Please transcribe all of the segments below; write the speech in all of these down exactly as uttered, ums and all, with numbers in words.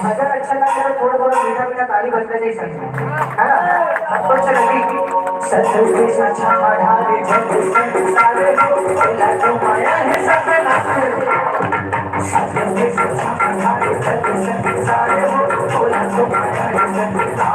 अगर अच्छा लगे तो थोड़ा थोड़ा मीठा मीठा ताली बजने नहीं सकते, है ना? अब तो चलो भी। सत्संग के साथ छापा डाले, जब सत्संग सारे हो, बोला तो माया है सतना। सत्संग के साथ छापा डाले, जब सत्संग सारे हो, बोला तो माया है सतना।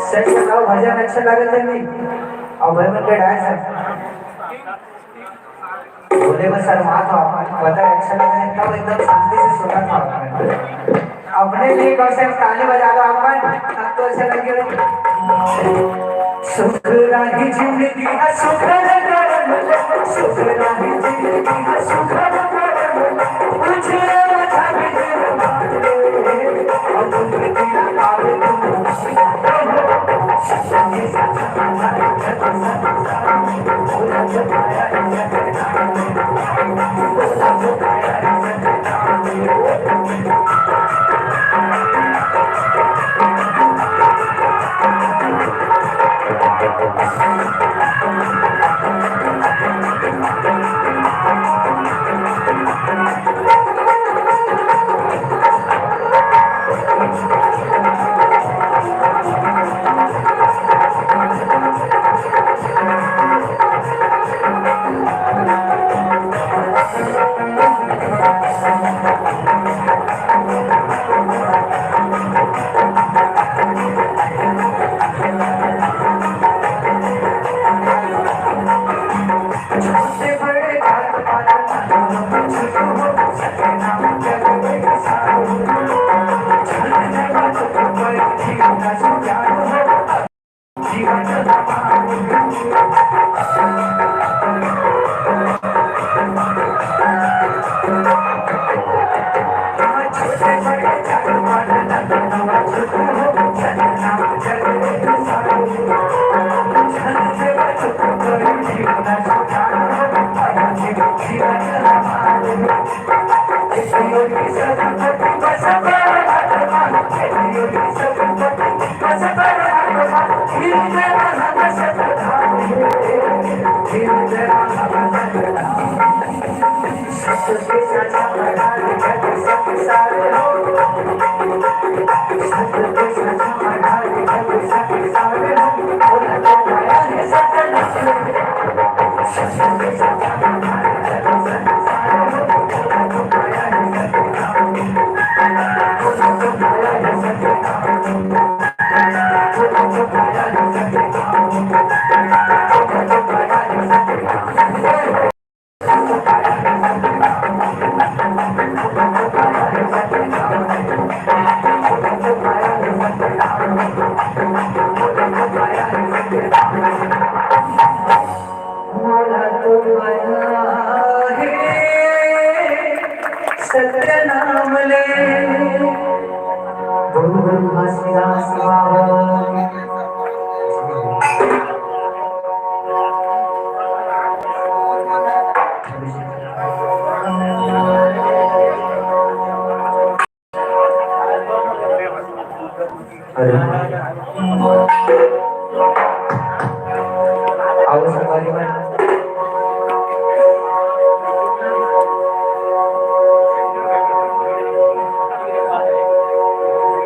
सच बताओ, भजन अच्छा लगे थे नहीं? और भाई मन के डांस है। बोले बस शर्मा था, पता है, अच्छा लगा है, तब एकदम शांति से सुना था आपने। अपने लिए कम से कम ताली बजा दो आप मन, तब तो अच्छा लगे। सुख राही जिंदगी है, सुख है करम, सुख राही जिंदगी है, सुख है करम, कुछ अच्छा भी नहीं मांगे, और तुम भी ना पावे तुम। मोला तो मया हे सत्य नाम ले, गुरु घासीदास बाबा। अरे। आओ संगवारी मन।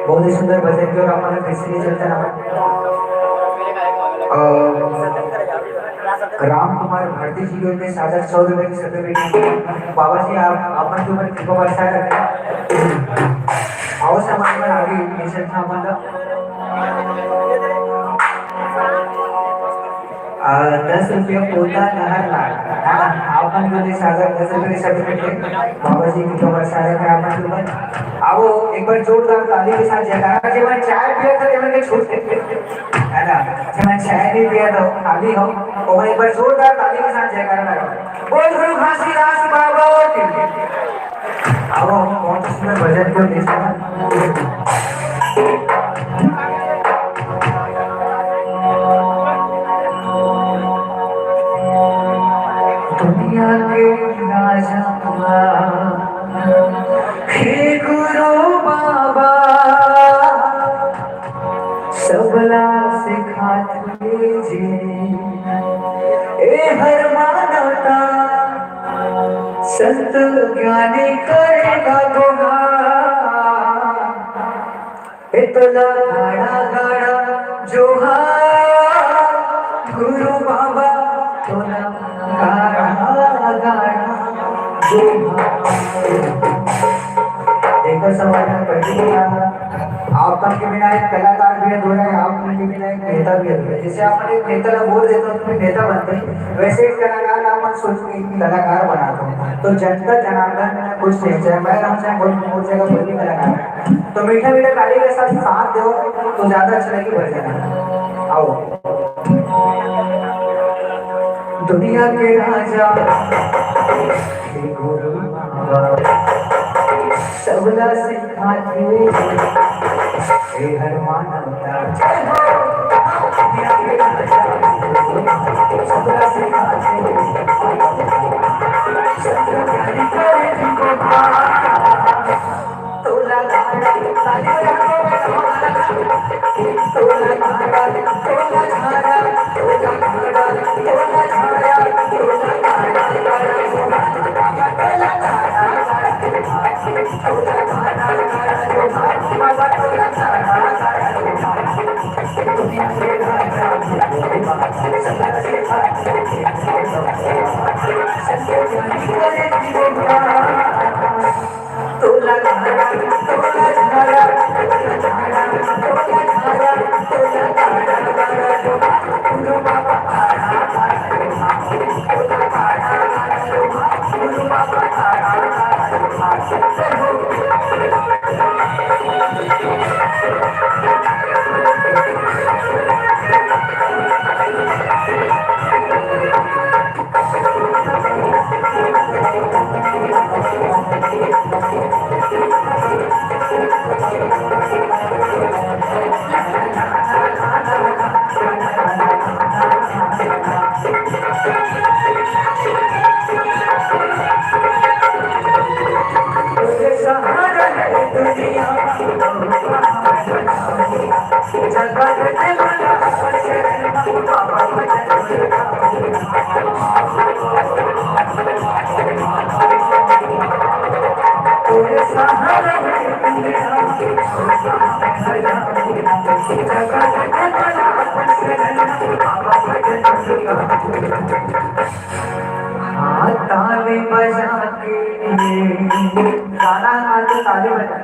बहुत ही सुंदर भजन के और हमारा कृष्ण चलता रहा। अ, राम कुमार भारती जी के ओर से सादर सौ रुपए के सर्टिफिकेट। बाबा जी, आप, आप मन के ऊपर कृपा बरसाए रखें। आओ समाज में आगे, ये चलता हमारा। अ, दस रुपया पोता नहर लाल, है ना? आप मन के ओर से सादर दस रुपए के सर्टिफिकेट। बाबा जी, कृपा बरसाए रखें आप मन के ऊपर। आओ, एक बार जोरदार ताली के साथ जयकारा। जेमन चाय पिया था, तेमन के छूट, है ना? जेमन चाय नहीं पिया था, खाली हो, ओमन एक बार जोरदार ताली के साथ जयकारा लगाओ। बोल गुरु घासीदास बाबा की। आओ, बहुत सुंदर भजन को देखो। दुनिया के राजा हे गुरु बाबा, सबला सिखात हे जी, ए हर मानवता संत ज्ञानी करेगा गुहार। ए तोला गाड़ा गाड़ा जोहार, गुरु बाबा तोला गाड़ा गाड़ा जोहार। देखो समाधान प्रतीक, आप मन के बिना एक कलाकार भी अधूरा है, आप मन के बिना एक नेता भी अधूरा है। जैसे आप मन एक नेता ला वोट देते हो तो फिर नेता बनते हैं, वैसे एक कलाकार ला आप मन सोच के कलाकार बनाते हो, तो जनता जनार्दन कुछ नहीं, चाहे मैं रहूं, चाहे कोई और जगह कोई भी कलाकार है, तो मीठा मीठा ताली के साथ साथ दो तो ज्यादा अच्छा लगे, बढ़ जाना। आओ। दुनिया के राजा, हे गुरु बाबा, सबला सिखाथे, हे हर मानवता। जय हो। दुनिया के राजा, सबला सिखाथे, सबला सिखाथे। हाँ, ताली बजा के। गाना है तो ताली बजा,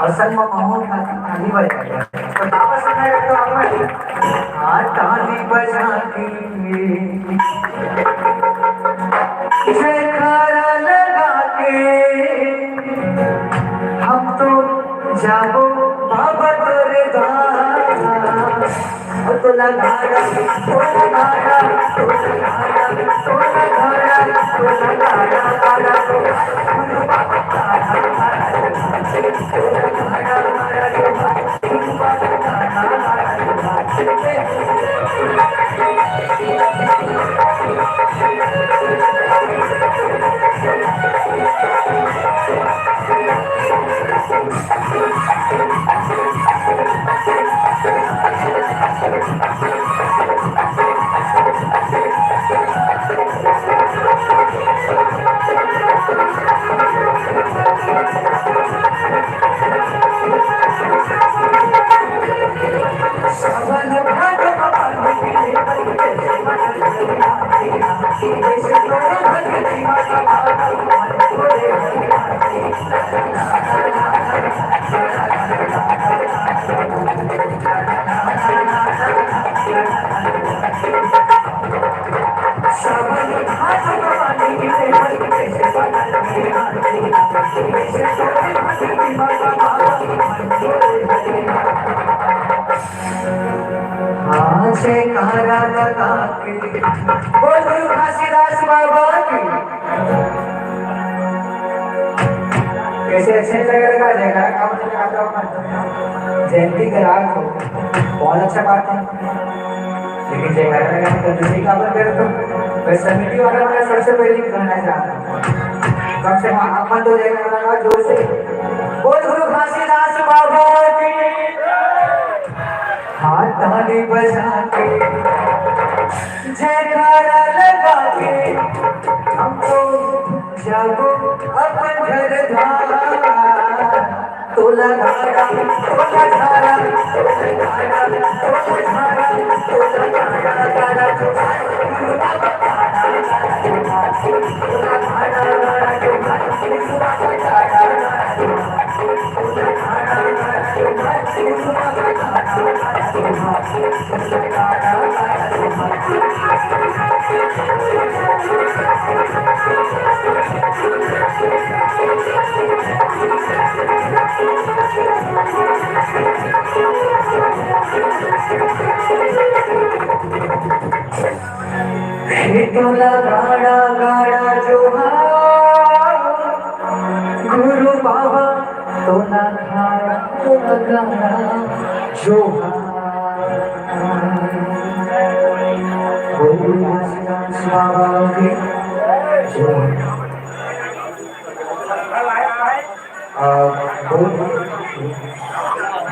अउ संग म महूं ताली बजा। तो वापस सुनाए तो आप, हाँ, ताली बजा के, जयकारा लगा के, हम तो जाबो बाबा तोरे द्वार। ओ तोला घाड़ा, तोला घाड़ा, तोला घाड़ा, तोला घाड़ा, तोला घाड़ा, घाड़ा, तोला घाड़ा, घाड़ा, तोला घाड़ा, घाड़ा, घाड़ा, हाँ, जयकारा लगा के। बोल गुरु घासीदास बाबा की। कैसे, अच्छे लग रहा है जयकारा? काम से लगाता हूँ मैं। जयंती का राग हो, बहुत अच्छा बात है। लेकिन जयकारा लगा के दूसरी काबर करता हूँ? मैं समिति वाला, मैं सबसे पहले कहना चाहता हूँ, कम से कम आप मत तो जयकारा लगाओ जोर से। बोल गुरु घासीदास बाबा की। हाँ, ताली बजा के, जयकारा लगा के, हम तो जाबो अपन घर द्वार। तोला घाड़ा, तोला घाड़ा, तोला घाड़ा, तोला घाड़ा, तोला घाड़ा, घाड़ा, तोला घाड़ा। हे तोला गाड़ा गाड़ा जोहार, गुरु बाबा तोला गाड़ा गाड़ा जोहार। बोल गुरु घासीदास बाबा की जोहार। अ, बोध,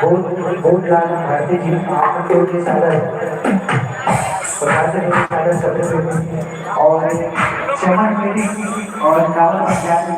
बोध, बोधलाल भारती जी, आप लोगों के सादर, प्रकाश जी के सादर सदस्य और चमन मेरी और कावल विद्यार्थी